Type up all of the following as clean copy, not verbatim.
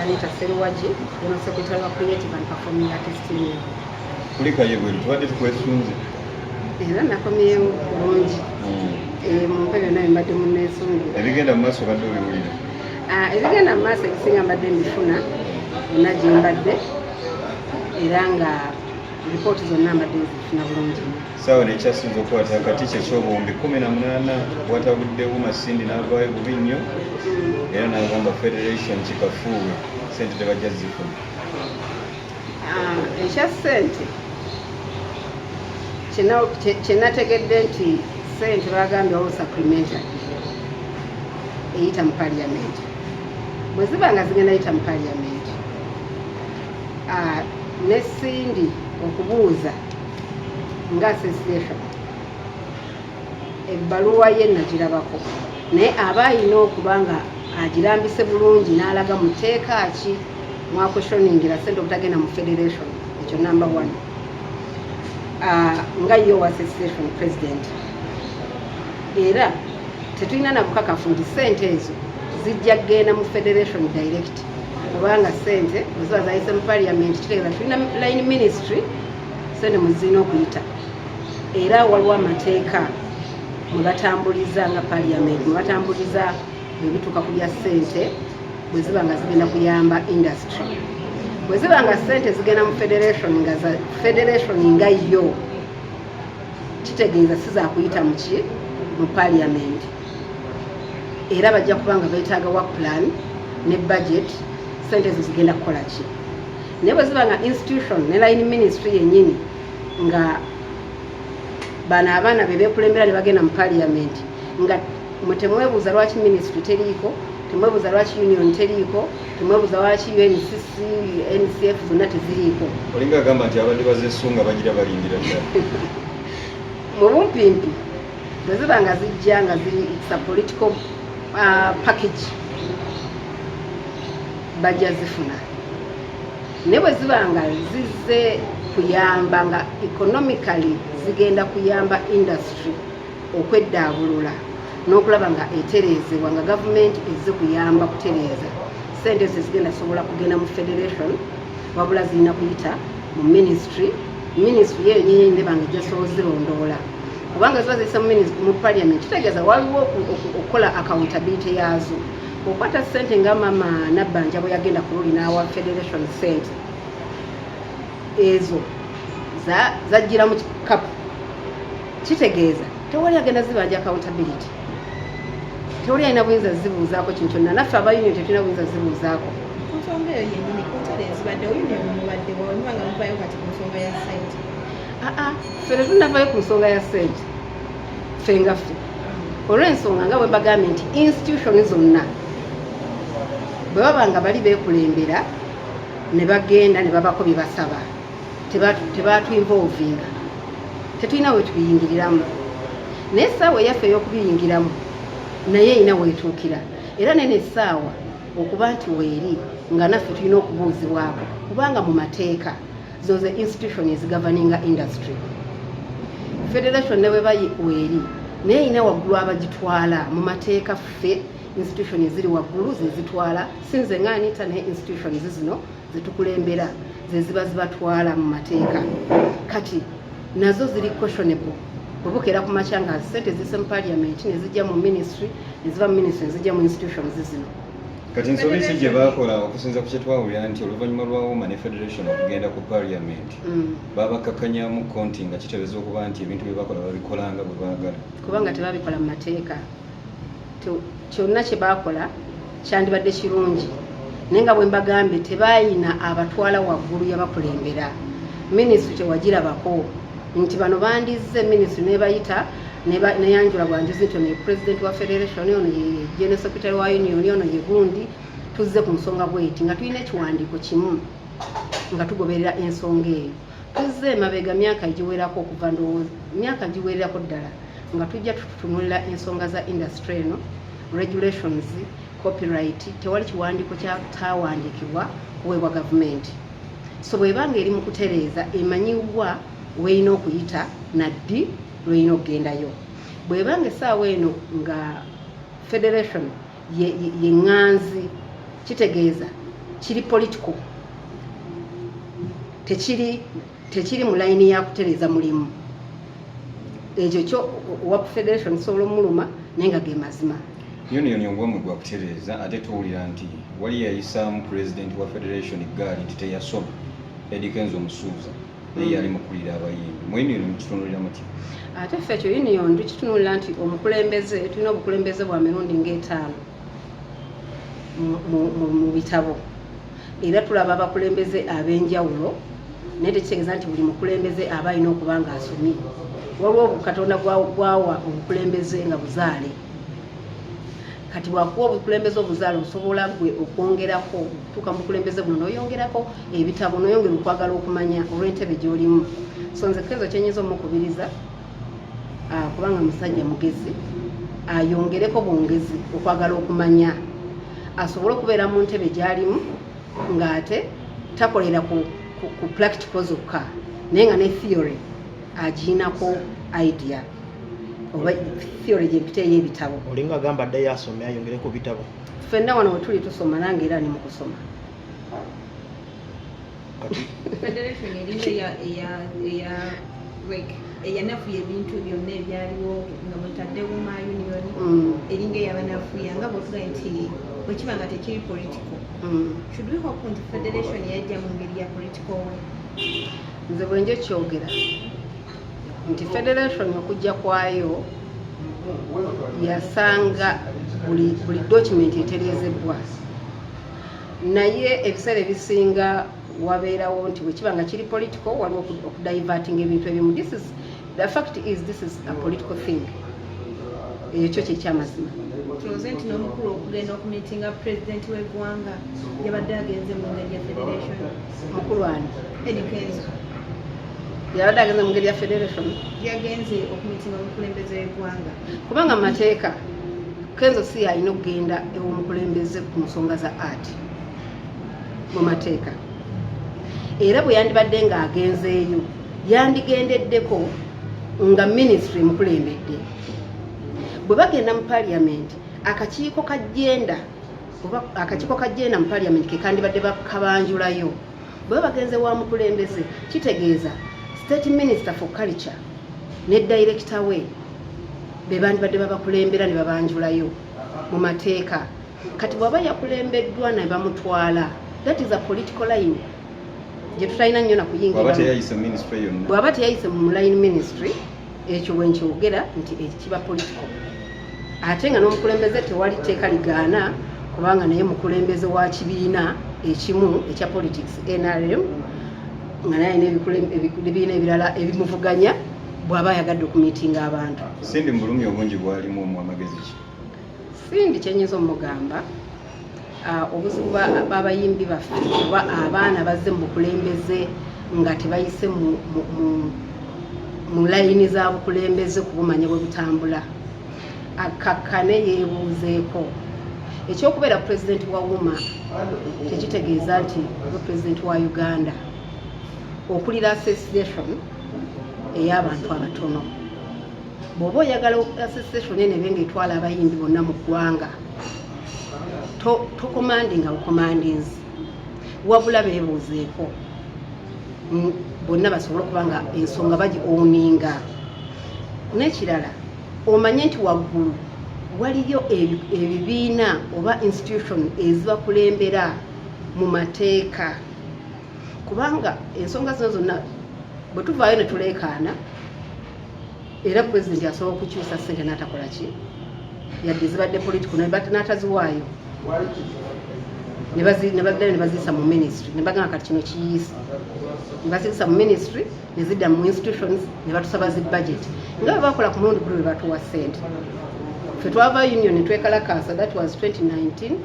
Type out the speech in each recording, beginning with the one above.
Anita Seruwagi, General Secretary wa Creative and Performing Artist Union. Kulikayo ebweru, tubadde tukwesunze. Era nakomyewo bulungi. Mumpe byonna bye mbadde munneesungira. Ebigenda mu maaso obadde obiwulira? Ah, ebigenda mu maaso ebisinga mbadde mbifuna byonna gye mbadde, era nga ripooti zonna mbadde nzifuna bulungi nnyo. Saawa nekyasinza okukwata akati kyeky'obuwumbi 18 bwatabuddewo Masindi n'avaayo bubi nnyo era n'agamba federation kikafuuwe, sente tebajja zifuna. Ah, ekya ssente kye nategedde nti ssente bagambye waliwo supplementary eyita mu parliament. Bwe ziba nga zigenda yita mu parliament, ne Cindy okubuuza nga association ebbaluwa ye nagirabako, naye aba ayina okuba nga agirambise bulungi n'alaga mu tteeka ki mwaquestioningira sente obutagenda mu federation. Ekyo number one. Ah, nga ye owa association president, era tetulina na bukakafu nti sente ezo zijja kugenda mu federation direct, kubanga sente bwe ziba zayise mu parliament, kitegeeza tulina line ministry sente mwe zirina okuyita, era waliwo amateeka mwe batambuliza nga parliament, mwe batambuliza bwe bituuka ku bya ssente bwe ziba nga zigenda kuyamba industry. Bwe ziba nga ssente zigenda mu federation nga za federation nga yo, kitegeeza si zakuyita muki mu parliament, era bajja kuba nga beetaaga work plan ne budget, sente ezo zigenda kukola ki. Naye bwe ziba nga institution ne line ministry yennyini, nga bano abaana be beekulembera ne bagenda mu parliament, nga mwe temwebuuza lwaki ministry teriiko, temwebuuza lwaki union teriiko, temwebuuza lwaki UNCC, NCF zonna teziriiko. Olinga agamba nti abadde bazesunga bagira balindira ddala. Mu bumpimpi, bwe ziba nga zijja nga ziri, it's a political package, bajja zifuna. Naye bwe ziba nga zizze kuyamba nga economically zigenda kuyamba industry okweddaabulula n'okulaba nga etereezebwa, nga gavumenti ezze kuyamba kutereeza, sente ezo zigenda sobola kugenda mu federation, wabula zirina kuyita mu ministry. Ministry yeyo nyenyini nebanga ejja sobola zirondoola, kubanga ziba ziyise mu parliament, kitegeeza waliwo okukola accountability yaazo. Okwata sente nga mama Nabbanja bwe yagenda ku luli n'awa federation sente ezo zajjira mu kikapu, kitegeeza tewali agenda zibanja accountability, tewali alina buyinza zibuuzaako kintu kyonna. Naffe aba union tetulina buyinza zibuuzaako. Ku nsonga eyo yennyini, ku ntalo ezibadde, union mubadde wamuba nga muvayo kati ku nsonga ya ssente? Aa, ffe tetunnavayo ku nsonga ya ssente, ffe nga ffe, olw'ensonga nga bwe mbagambye nti institution zonna bwe baba nga bali beekulembera ne bagenda ne babako bye basaba, tebatuinvolvinga, tetulina we tubiyingiriramu. Naye essaawa eyaffe ey'okubiyingiramu naye erina weetuukira, era nene essaawa okuba nti weeri nga naffe tulina okubuuzibwako, kubanga mu mateeka zo ze institution ezigoverninga industry. Federation ne bweba weeri, naye erina waggulu abagitwala mu mateeka. Ffe institution eziri waggulu zezitwala, sinze nga Anita, naye institutions zino zetukulembera zeziba zibatwala mu mateeka. Kati nazo ziri questionable bwe bukeera ku makya nga sente zise mu parliament ne zijja mu ministry, ne ziva mu ministry ne zijja mu institutions zino. Kati nsobi ki gye baakola, okusinza ku kyetwawulira nti oluvannyuma lwa UMA ne federation okugenda ku parliament, babakkakanyamu konti, nga kitegeeza okuba nti ebintu bye bakola babikolanga bwe baagala? Kubanga tebabikola mu mateeka. Kyonna kye baakola kyandibadde kirungi, naye nga bwe mbagambye, tebayina abatwala waggulu yabakulembera. Minisitule tewagirabako nti bano bandizze minisitule nebayita neyanjula bwanjuzi nti ono ye president wa federation, ono ye general secretary wa union, ono ye gundi, tuzze ku nsonga bweti, nga tulina ekiwandiiko kimu nga tugoberera ensonga eyo. Tuzze emabega myaka egiwerako, okuva ndowooza myaka giwererako ddala, nga tujja tututunulira ensonga za industry eno, regulations, copyright. Tewali kiwandiiko kyatawandiikibwa kuweebwa gavumenti. So bwebanga eri mu kutereeza, emanyibwa weerina okuyita naddi lwerina okugendayo. Bwebanga essaawa eno nga federation ye ŋŋanzi, kitegeeza Kiri political, tekiri mu layini ya kutereeza mulimu. Ekyo kyo owa federation sobola omuluma, naye nga ge mazima. Union ogwamwe gwa kutereeza, ate tuwulira nti wali yayisaamu president wa federation gaali nti teyasoma, Eddy Kenzo Omusuuza, naye yali mukulira abayimbi mu union. Mukitunulira muti? Ate ffe ekyo union tukitunulira nti omukulembeze, tulina obukulembeze bwa mirundi ng'etaano mu bitabo, era tulaba abakulembeze ab'enjawulo, naye tekitegeeza nti buli mukulembeze aba alina okuba nga asomye. Waliwo Katonda gwawa obukulembeze nga buzaale. Kati bwakuwa obukulembeze obuzaale, osobola gwe okwongerako okutuuka mu bukulembeze buno, n'oyongerako ebitabo, n'oyongera okwagala okumanya olw'entebe gy'olimu. So nze Kenzo kyenyinza omukubiriza, kubanga musajja mugezi, ayongereko bwongezi okwagala okumanya, asobole okubeera mu ntebe gy'alimu ng'ate takolera ku practical zokka, naye nga ne theory agiinako idea, oba theory gyempita ey'ebitabo. Olinga agamba addeyo asome, ayongereko bitabo. Ffenna wano we tuli tusoma, nange era ni mu kusoma. Kati Federation eringa eya like eyanafuya ebintu byonna ebyaliwo nga mutadde UMA union, eringa eyabanafuya nga bwotugambye nti bwekiba nga tekiri political. Should we hope nti federation yajja mu ngeri ya political way? Nze bwenjo kyogera nti federation okujja kwayo yasanga buli document etereezebbwa, naye ebiseera ebisinga wabeerawo nti bwe kiba nga kiri political, waliwo okudivertinga ebintu ebimu. This is the fact, is this is a political thing. Ekyo kyekyamazima. Tulowooze nti n'omukulu okugenda okumiitinga pulezidenti w'eggwanga yabadde agenze mu ngeri ya federation? Mukulu ani? Eddie Kenzo. Yabadde agenze mu ngeri ya federation? Yagenze okumiitinga omukulembeze w'eggwanga. Kubanga mu mateeka Kenzo si alina okugenda ew'omukulembeze ku nsonga za art mu mateeka, era bwe yandibadde ng'agenzeeyo, yandigendeddeko nga ministry emukulembedde. Bwe bagenda mu parliament, akakiiko ka gender, oba akakiiko ka gender mu parliament ke kandibadde bakabanjulayo. Bwe baba bagenze wa mukulembeze, kitegeeza state minister for culture ne director we be bandibadde babakulembera ne babanjulayo mu mateeka. Kati bw'aba yakulembeddwa ne bamutwala, that is a political line gye tutalina nnyo Bw'aba nakuyingiramu. Teyayise ministry yonna. Bw'aba teyayise mu line ministry, ekyo bwenkyogera nti ekyo kiba political, ate nga n'omukulembeze tewali tteeka ligaana, kubanga naye mukulembeze wa kibiina ekimu ekya politics, NRM, nga naye alina ebibiina ebirala ebimuvuganya. Bw'aba ayagadde okumiitinga abantu. Cindy mu bulumi obungi bwalimu, omu amagezi ki? Cindy kyenyinza omugamba, obuzibu bw'abayimbi baffe oba abaana bazze mu bukulembeze nga tebayise mu layini za bukulembeze kubumanya bwe butambula, akakkane yeebuuzeeko. Ekyokubeera pulezidenti wa UMA tekitegeeza nti oba pulezidenti wa Uganda okulira association ey'abantu abatono. Bw'oba oyagala association eno ebe nga etwala abayimbi bonna mu ggwanga, tocommandinga bucommandinzi, wabula beebuuzeeko bonna basobole okuba nga ensonga bagi owninga. N'ekirala, omanye nti waggulu waliyo ebibiina oba institution ezibakulembera mu mateeka, kubanga ensonga zino zonna bwe tuvaayo ne tuleekaana, era pulezidenti asobola okukyusa ssente n'atakola ki, yadde zibadde political, n'ataziwaayo, ne baddayo ne baziyisa mu ministry, ne bagamba kati kino kiyiise, ne baziyisa mu ministry ne zidda mu institutions, ne batusaba zi budget nga bwe bakola ku mulundi guli bwe batuwa ssente. Ffe twava union ne twekalakaasa, that was 2019,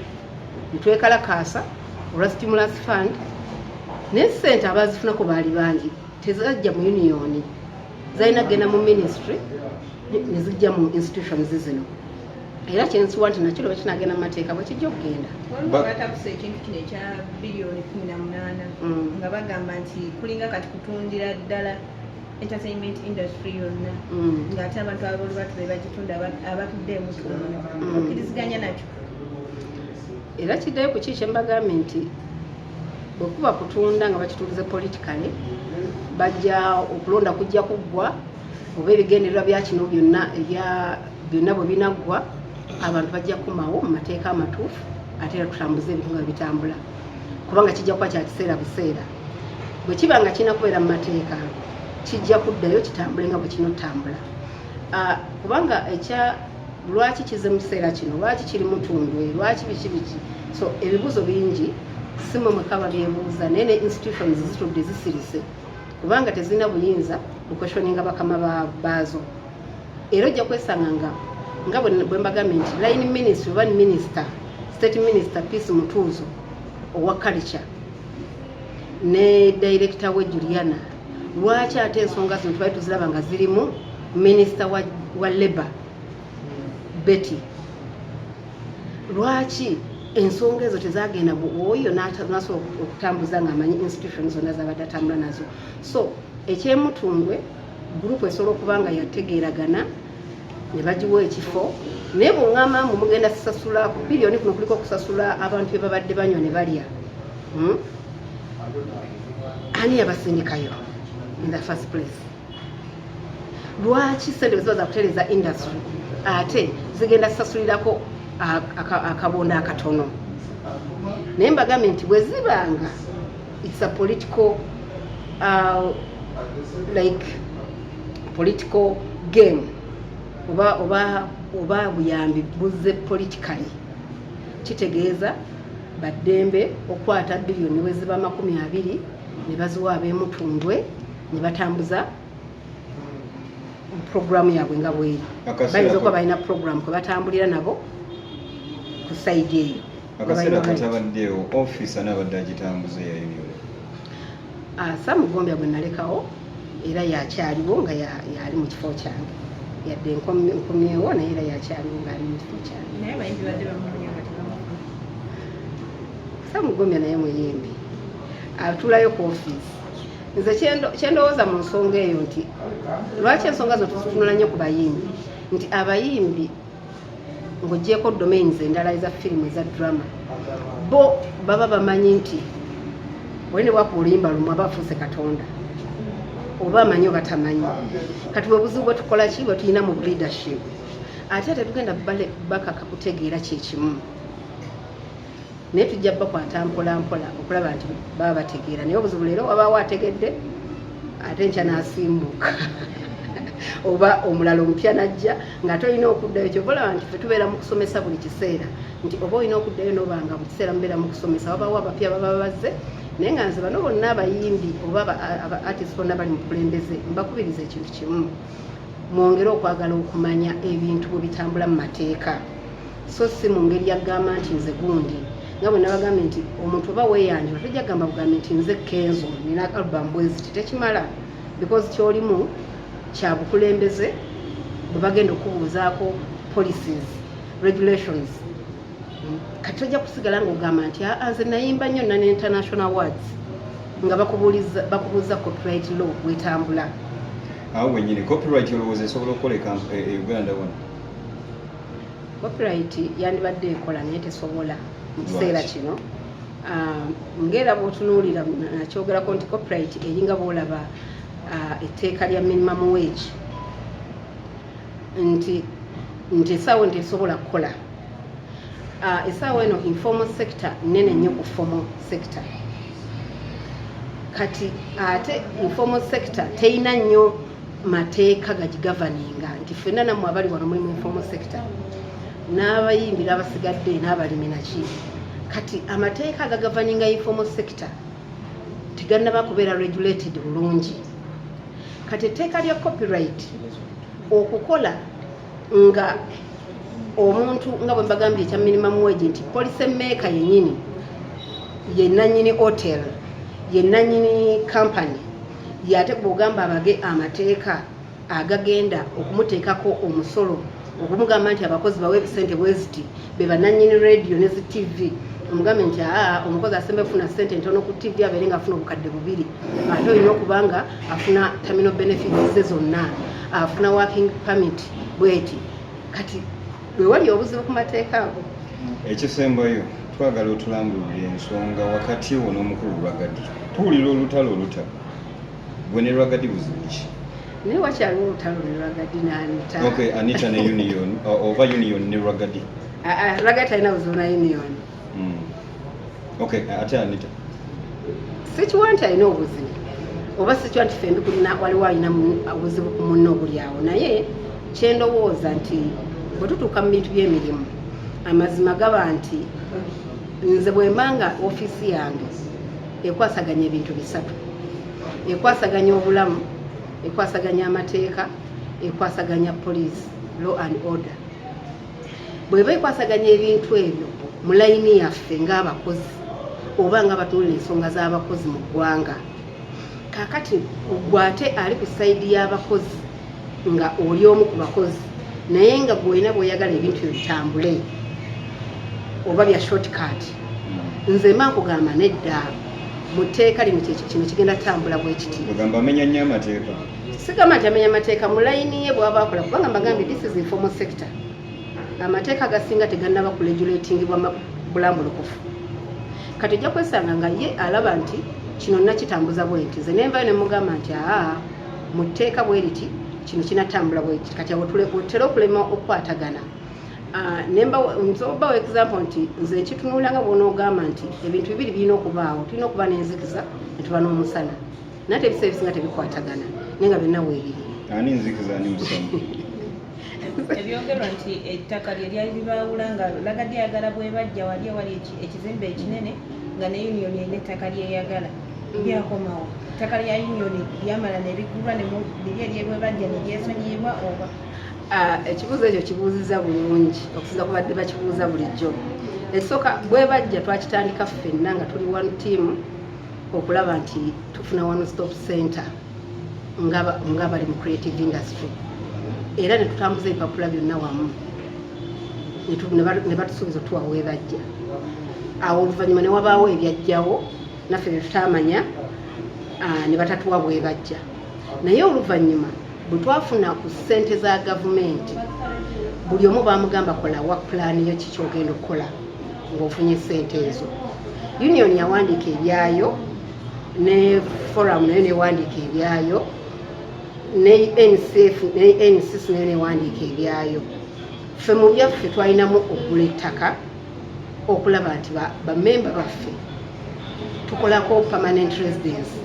ne twekalakaasa olwa stimulus fund, naye ssente abazifunako baali bangi, tezajja mu union, zalina kugenda mu ministry ne zijja mu institutions zino. Era kyensuwa nti nakyo lwe kinagenda mu mateeka bwe kijja okugenda. Waliwo abatabuse ekintu kino ekya biliyoni 18, nga bagamba nti kulinga kati kutundira ddala entertainment industry yonna, ng'ate abantu abolubatu be bagitunda, abatudde emutunda. Okkiriziganya nakyo? Era kiddayo ku ki kyembagambye nti Bwe kuba kutunda nga bakitundize politically, bajja okulonda kujja kuggwa, oba ebigendererwa bya kino byonna ebya byonna bwe binaggwa, abantu bajja kukomawo mu mateeka amatuufu, ate era tutambuze ebintu nga bitambula, kubanga kijja kuba kya kiseera buseera. Bwe kiba nga kirina kubeera mu mateeka, kijja kuddayo kitambule nga bwe kirina okutambula. Kubanga ekya lwaki kize mu kiseera kino, lwaki kiri Mutundwe, lwaki biki biki, so ebibuuzo bingi, si mwe mwekka babyebuuza, naye ne institutions zitudde zisirise kubanga tezirina buyinza buquestioninga bakama baazo. Era ojja kwesanga nga bwe mbagambye nti line ministry oba minister, state minister Peace Mutuuzo owa culture ne director we Juliana, lwaki ate ensonga zino tubali tuziraba nga zirimu minisita wa labor Betty? Lwaki ensonga ezo tezagenda oyo nasobola okutambuza ng'amanyi institution zonna zabadde atambula nazo? So ekyemutundwe, group esobola okuba nga yategeeragana ne bagiwa ekifo, naye bweŋŋamba mbu mugenda sasula ku biliyoni kuno, kuliko okusasula abantu bye babadde banywa ne balya. Ani yabasindikayo in the first place? Lwaki sente bwe ziba zakutereeza industry ate zigenda sasulirako akabondo akatono? Naye mbagambye nti bwe zibanga it's a political like political game oba buyambi buzze politically, kitegeeza baddembe okukwata biliyoni bwe ziba 20 ne baziwa ab'emutundwe ne batambuza programu yaabwe nga bweri. Bayinza okuba balina programu kwe batambulira nabo ku side eyo. Akaseera katabaddeewo, ofiisi anaabadde agitambuza eya union? Sam Gombya gwe nalekawo era yakyaliwo nga yali mu kifo kyange, yadde nkomyewo, naye era yakyaliwo ng'ali mu kifo kyange. Naye abayimbi badde bamunoonya nga tebamufuna. Sam Gombya naye muyimbi, atuulayo ku ofiisi. Nze kyendowooza mu nsonga eyo nti lwaki ensonga zo tuzitunula nnyo ku bayimbi, nti abayimbi ng'ogyeko domains endala eza firimu, eza drama, bo baba bamanyi nti oli ne bwakuba oluyimba lumu aba afuuse katonda, oba amanyi oba tamanyi. Kati bwe buzibu bwe tukola ki bwe tulina mu leadership, ate tetugenda bakaka kutegeera kyekimu, naye tujja bakwata mpola mpola okulaba nti baba bategeera. Naye obuzibu leero wabaawo ategedde, ate enkya n'asimbuka oba omulala omupya najja nga tolina okuddayo. Kyova olaba nti ffe tubeera mu kusomesa buli kiseera, nti oba olina okuddayo nobanga buli kiseera mubeera mu kusomesa, wabaawo abapya baba bazze. Naye nga nze bano bonna abayimbi oba aba artist bonna bali mu bukulembeze, mbakubiriza ekintu kimu: mwongere okwagala okumanya ebintu bwe bitambula mu mateeka, so si mu ngeri yagamba nti nze gundi. Nga bwe nabagambye nti omuntu oba weeyanjula, tojja gamba bugambe nti nze Kenzo, nina album bweziti, tekimala, because kyolimu kya bukulembeze bwe bagenda okubuuzaako policies, regulations. Kati tojja kusigala ng'ogamba nti aa, nze nayimba nnyo nna ne international awards, nga bakubuuza copyright law bwetambula. Awo wenyini, copyright olowooza esobola okukoleka e Uganda wano? Copyright yandibadde ekola, naye tesobola mu kiseera Lwaki? kino. Ng'era bw'otunuulira, nakyogerako nti copyright eringa bw'olaba etteeka lya minimum wage, nti essaawa eno tesobola kukola. Essaawa eno informal sector nene nnyo ku formal sector. Kati ate informal sector teyina nnyo mateeka gagigoverninga, nti ffenna nammwe abali wano muli mu informal sector, n'abayimbi n'abasigadde n'abalimi naki. Kati amateeka agagoverninga informal sector tegannaba kubeera regulated bulungi. Kati etteeka lya copyright okukola nga omuntu, nga bwe mbagambye ekya minimum wage, nti policy maker yennyini ye nannyini hotel, ye nannyini company, yate bw'ogamba abage amateeka agagenda okumuteekako omusolo, okumugamba nti abakozi bawe sente bwe ziti, be banannyini radio ne zi TV, omugambe nti aa, omukozi asemba kufuna sente ntono ku TV abeere nga afuna 2000, ate olina okuba nga afuna terminal benefits ze zonna, afuna working permit bweti. Kati bwe wali obuzibu ku mateeka ago. Ekisembayo, Twagala otulambulule ensonga wakati wo n'omukulu Rwagadi. Tuwulira olutalo olutalo gwe ne Rwagadi, buzibu ki? Naye wakyaliwo olutalo ne Rwagadi ne Anita? Okay, Anita ne union, oba union ne Rwagadi? Ah, ah, Rwagadi talina buzibu na union. Okay, ate Anita? Sikiwa nti alina obuzibu oba sikiwa nti fembi kulina, waliwo alina obuzibu ku munne obuli awo, naye kyendowooza nti bwe tutuuka mu bintu by'emirimu, amazima gaba nti nze bwe mba nga ofiisi yange ekwasaganya ebintu bisatu: ekwasaganya obulamu, ekwasaganya amateeka, ekwasaganya police, law and order. Bweba ekwasaganya ebintu ebyo mu layini yaffe ng'abakozi oba nga batunula ensonga z'abakozi mu ggwanga, kaakati gwe ate ali ku side y'abakozi, nga oli omu ku bakozi, naye nga gwolina bw'oyagala ebintu ebyo bitambule oba bya shortcut, nze mba nkugamba nedda, mu tteeka lino kino kigenda tutambula bwe kiti. Ogamba amenya nnyo amateeka? Sigamba nti amenya amateeka mu layini ye bw'aba akola, kubanga mbagambye, this is informal sector, amateeka agasinga tegannaba kuregulatingibwa bulambulukufu. Kati ojja kwesanga nga ye alaba nti kino nakitambuza bwe nti, nze nenvayo ne mugamba nti aa, mu tteeka bwe riti kino kinatambula bwe kiti. Kati awo wetutera okulema okukwatagana. Ah, nsobola example nti nze nkitunuula nga bw'onoogamba nti ebintu bibiri birina okubaawo: tulina okuba n'enzikiza ne tuba n'omusana, naye ate ebiseera ebisinga tebikwatagana, naye nga byonna weebiri. Ani nzikiza, ani musana? Ebyogerwa nti ettaka lye lyali libaawula, nga Rwagadi ayagala bwe bajja wali ewali ekizimbe ekinene, nga ne union erina ettaka lyeyagala, byakomawo? Ettaka lya union lyamala ne ligulwa ne liri eryebwe bajja ne lyesonyiyibwa oba? Ah, ekibuuzo ekyo kibuuziza bulungi okusinza kubadde bakibuuza bulijjo. Ekisooka, bwe bajja twakitandika ffenna nga tuli one team okulaba nti tufuna one stop center nga bali mu creative industry, era ne tutambuza ebipapula byonna wamu ne batusuubiza otuwa webajja awo. Oluvannyuma ne wabaawo ebyajjawo naffe bye tutamanya, ne batatuwa bwebajja. Naye oluvannyuma bwe twafuna ku ssente za gavumenti, buli omu bamugamba, "Kola wa pulaani yo, kiki ogenda okukola ng'ofunye ssente ezo." Union yawandiika ebyayo, ne forum nayo newandiika ebyayo, ne NCF ne NCC nayo newandiika ebyayo. Ffe mu byaffe twalinamu okugula ettaka okulaba nti bamemba baffe tukolako permanent residence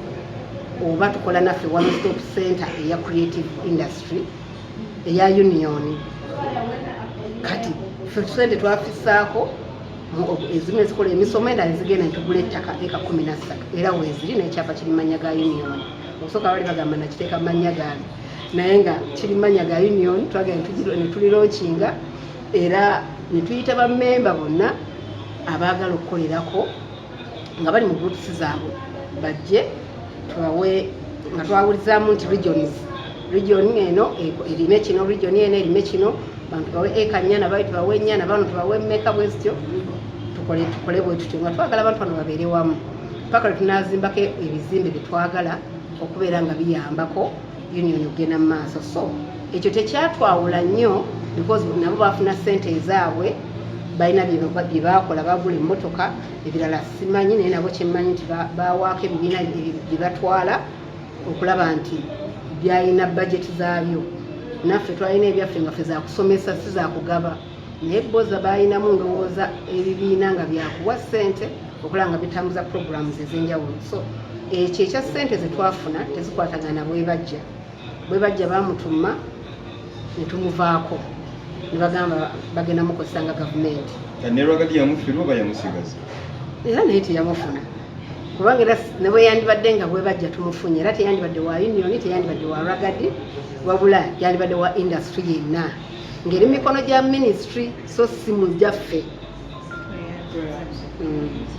oba tukola naffe one stop center eya creative industry eya union. Kati ffe sente twafisaako ezimu ezikola emisomo, endala ezigenda netugula ettaka eka 13, era weeziri n'ekyapa kiri manya ga union. Okusooka bali bagamba nakiteeka manya gange, naye nga kiri manya ga union. Twagenda netulilaunchinga era netuyita bammemba bonna abaagala okukolerako nga bali mu groups zaabwe bajje tubawe, nga twawulizaamu nti regions, region eno erime kino, region eno erime kino, bantu bawe eka nnya, nabawe tubawe nnya, nabano tubawe mmeka, bwe zityo tukole bwe tutyo, nga twagala abantu bano babeere wamu paka lwe tunazimbako ebizimbe bye twagala okubeera nga biyambako union okugenda mu maaso. So ekyo tekyatwawula nnyo because nabo bafuna ssente ezaabwe, balina bye bakola, bagula emmotoka, ebirala simanyi, naye nabo kyemmanyi nti bawaako ebibiina bye batwala okulaba nti byalina budget zaabyo. Naffe twalina ebyaffe nga ffe zakusomesa, si zakugaba, naye boza balinamu ndowooza ebibiina nga byakuwa ssente okulaba nga bitambuza programs ez'enjawulo. So ekyo ekya ssente zetwafuna tezikwatagana. Bwebajja, bwebajja bamutuma ne tumuvaako ne bagamba bagenda mukozesa nga gavumenti. Ne Rwagadi yamufiirwa oba yamusigaza? Era naye teyamufuna, kubanga era ne bwe yandibadde nga bwebajja tumufunye, era teyandibadde wa union, teyandibadde wa Rwagadi, wabula yandibadde wa industry yenna ng'eri mu mikono gya ministry, so si mu gyaffe.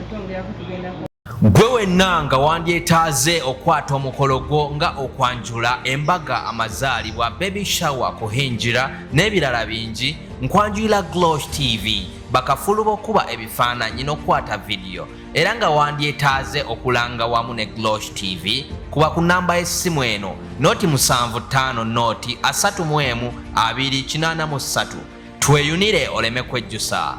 Atwongerako tugendako. Gwe wenna nga wandyetaaze okwata omukolo gwo nga okwanjula, embaga, amazaalibwa, baby shower, kuhinjira n'ebirala bingi, nkwanjulira Glosh TV, bakafulu b'okuba ebifaananyi n'okukwata vidiyo. Era nga wandyetaaze okulanga wamu ne Glosh TV, kuba ku namba y'essimu eno 075 0 31 283. Tweyunire oleme kwejjusa.